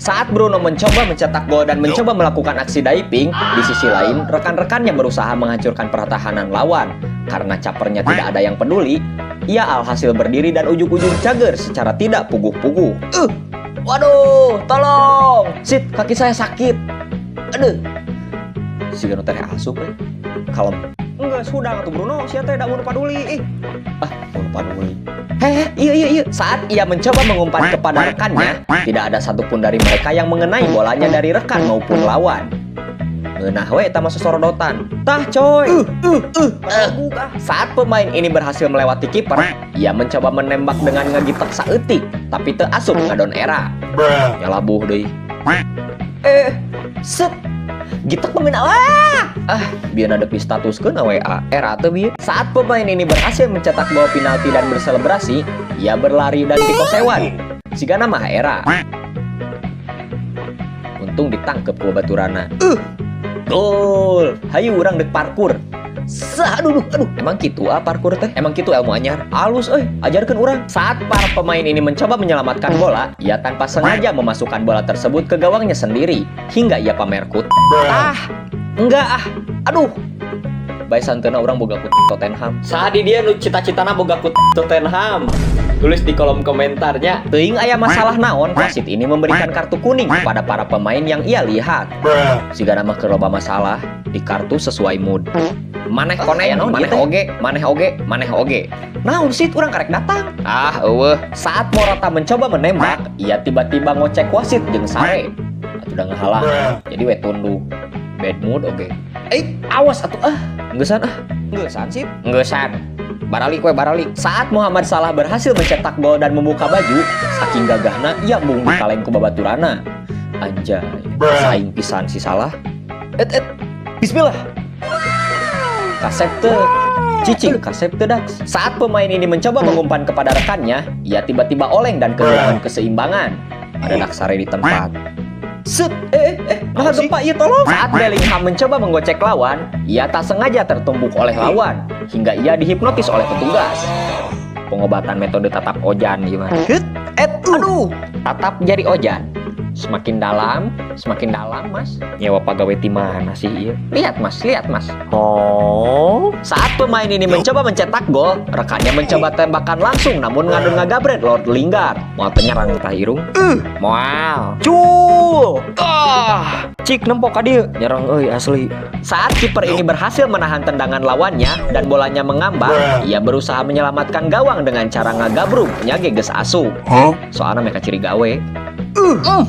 Saat Bruno mencoba mencetak gol dan mencoba melakukan aksi diving, di sisi lain rekan-rekannya berusaha menghancurkan pertahanan lawan. Karena capernya tidak ada yang peduli, ia alhasil berdiri dan ujug-ujug cager secara tidak puguh-puguh. Waduh, tolong! Sit, kaki saya sakit. Aduh. Si nu teh asup eh. Kalem. Enggak, sudah tuh Bruno, sia teh da mun paduli ih. Ah, mun paduli. Hehe, iya. Saat ia mencoba mengumpan kepada rekannya, tidak ada satupun dari mereka yang mengenai bolanya dari rekan maupun lawan. Ngeunah we eta mah sosorodotan. Tah coy. Saat pemain ini berhasil melewati kiper, ia mencoba menembak dengan ngagitek saeutik, tapi teu asup ngadon era. Nyalabuh deui. Eh, set. Gitek pemain ah. Ah, biar ada status ke WA. Era teu bieu. Saat pemain ini berhasil mencetak gol penalti dan berselebrasi, ia berlari dan pikosewan. Sigana mah era. Untung ditangkep ku baturana. Gol. Hayu urang dek parkur. Sah, aduh, aduh, aduh. Emang gitu ah parkur teh? Emang gitu ilmu anyar? Alus euy, ajarkeun urang. Saat para pemain ini mencoba menyelamatkan bola, ia tanpa sengaja memasukkan bola tersebut ke gawangnya sendiri hingga ia pamer kut. Ah, enggak ah. Aduh. Bae santeuna urang boga kut Tottenham. Saha di dieu nu cita-citana boga kut Tottenham? Tulis di kolom komentarnya. Teuing aya masalah naon, wasit ini memberikan kartu kuning kepada para pemain yang ia lihat. Sigana mah keur loba masalah, di kartu sesuai mood. Maneh koneng, maneh oge, maneh oge, maneh oge. Naon sih urang karek datang? Ah, euweuh. Saat Morata mencoba menembak, ia tiba-tiba ngocek wasit jeung sare. Atuh udah ngahalang. Jadi we tunduh. Bad mood oge. Eh, awas atuh ah. Ngeusan ah. Ngeusan sih. Ngeusan. Baralik we baralik. Saat Muhammad Salah berhasil mencetak gol dan membuka baju, saking gagahna ia embung dikaleng ku babaturana. Anjay, saing pisan si Salah. Et et. Bismillah. Kasep teu. Cicing kasep teu dax. Saat pemain ini mencoba mengumpan kepada rekannya, ia tiba-tiba oleng dan kehilangan keseimbangan. Ada daksare di tempat. Set, eh, eh, nah gempa iya tolong. Saat Bellingham mencoba menggocek lawan, ia tak sengaja tertumbuk oleh lawan, hingga ia dihipnotis oleh petugas. Pengobatan metode tatap ojan gimana? Het, et, aduh, tatap jari ojan. Semakin dalam, Mas. Nyewa pagawe di mana sih iya? Lihat, Mas, lihat, Mas. Oh. Saat pemain ini mencoba mencetak gol, rekannya mencoba tembakan langsung namun ngadon ngagabret Lord Lingard. Moal penyerang tah irung. Moal. Cul. Ah. Cik nempok ka dieu. Nyerang euy asli. Saat kiper ini berhasil menahan tendangan lawannya dan bolanya mengambang, ia berusaha menyelamatkan gawang dengan cara ngagabrug nya ge geus asup. Soalnya mereka ciri gawe.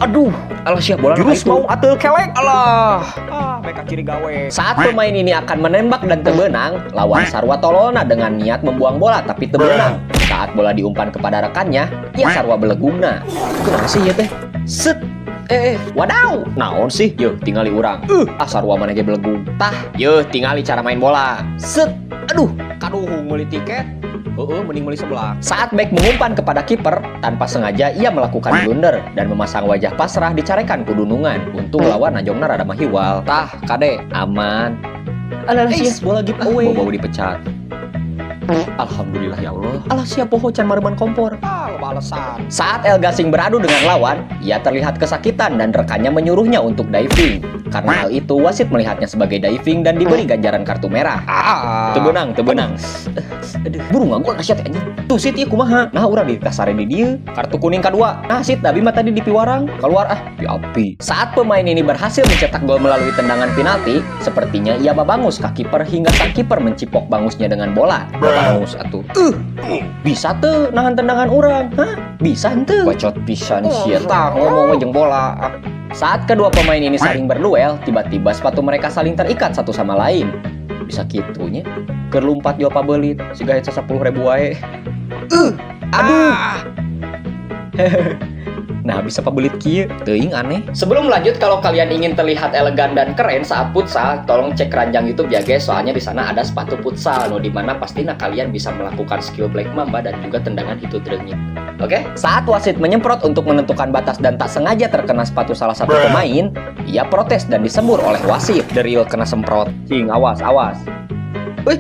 Aduh, alah sia bola Jurus mau mau ateul kelek. Alah. Ah, mereka ciri gawe. Saat pemain ini akan menembak dan teu beunang, lawan sarua tololna dengan niat membuang bola tapi teu beunang. Saat bola diumpan kepada rekannya, ia sarua belegugna. Kumaha sih ieu teh? Set. Eh, eh, wadaw. Naon sih? Yeuh, tingali urang. Ah sarua maneh ge belegug. Tah, yeuh tingali cara main bola. Set. Aduh, kaduhung meuli tiket. Heeh, mending meuli sebelah. Saat bek mengumpan kepada kiper, tanpa sengaja ia melakukan blunder dan memasang wajah pasrah dicarekan ku dunungan. Untung lawan najongna rada mahiwal. Tah, kade, aman. Alah, sia, bola giveaway. Bau-bau dipecat. Alhamdulillah ya Allah. Alah sia poho can mareuman kompor. Ah, loba alasan. Saat El Gasing beradu dengan lawan, ia terlihat kesakitan dan rekannya menyuruhnya untuk diving. Karena hal itu, wasit melihatnya sebagai diving dan diberi ganjaran kartu merah. Ah. Teu beunang, teu beunang. Aduh, buru ngagol ka sia teh anjing. Tuh sit ieu kumaha? Nah, urang ditasare di dieu. Kartu kuning kedua. Nah, sit abi mah tadi di piwarang. Keluar ah, pi api. Saat pemain ini berhasil mencetak gol melalui tendangan penalti, sepertinya ia babangus ka kiper hingga sang kiper mencipok bangusnya dengan bola. Babangus atuh. Bisa tuh nahan tendangan urang. Hah? Bisa henteu? Bacot pisan sia tah ngomong we jeung bola. Ah. Saat kedua pemain ini saling berduel, tiba-tiba sepatu mereka saling terikat satu sama lain. Bisa kitunya. Keur lumpat jual pabelit, siga eta 10.000 wae. Aduh. Nah, bisa pabelit kieu, teuing aneh. Sebelum lanjut, kalau kalian ingin terlihat elegan dan keren saat futsal, tolong cek keranjang YouTube ya guys, soalnya di sana ada sepatu futsal, no di mana pastinya kalian bisa melakukan skill Black Mamba dan juga tendangan itu drengit. Oke? Saat wasit menyemprot untuk menentukan batas dan tak sengaja terkena sepatu salah satu pemain, ia protes dan disembur oleh wasit. The real kena semprot. Cing, awas, awas. Wih,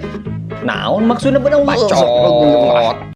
naon maksudnya bener? Bacot.